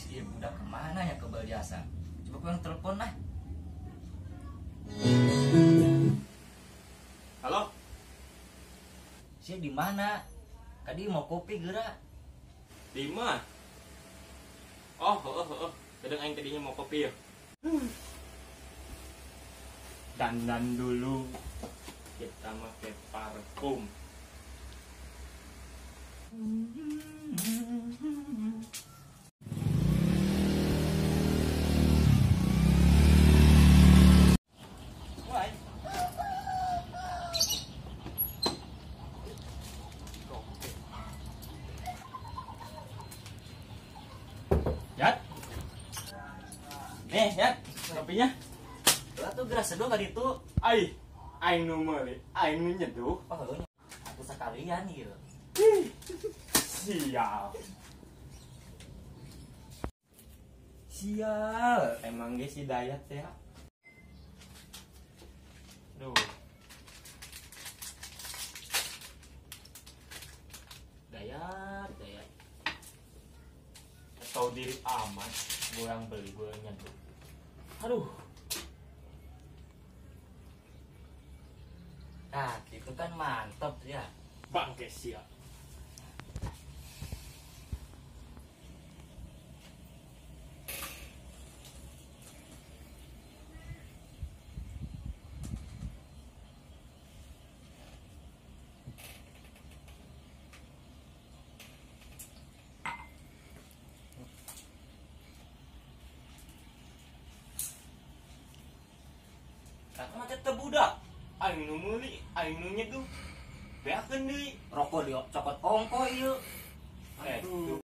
Si budak kemana ya kebal jasa? Coba kurang telepon lah. Halo? Si di mana? Tadi mau kopi gerak. Di mana? Oh, oh. Kadang aing tadinya mau kopi ya. Dandan dulu. Kita pakai parfum. Mulai. Yat. Nih, Yat, kopinya. Lah tuh gerak seduh tadi tuh. Ai, aing nu meuli, aing nu nyeduh. Oh, aku sekalian gitu. Sial. Sial, emang ge si Dayat ya. Duh. Dayat, Dayat. Tahu diri amat, gue yang beli, gue yang nyeduh. Aduh. Nah, itu kan mantep ya. Bangke sial. Macet teu budak. Aing nu meuli, aing nu nyeduh. Beakeun deui. Rokok di cokot ongko ieu. Aduh.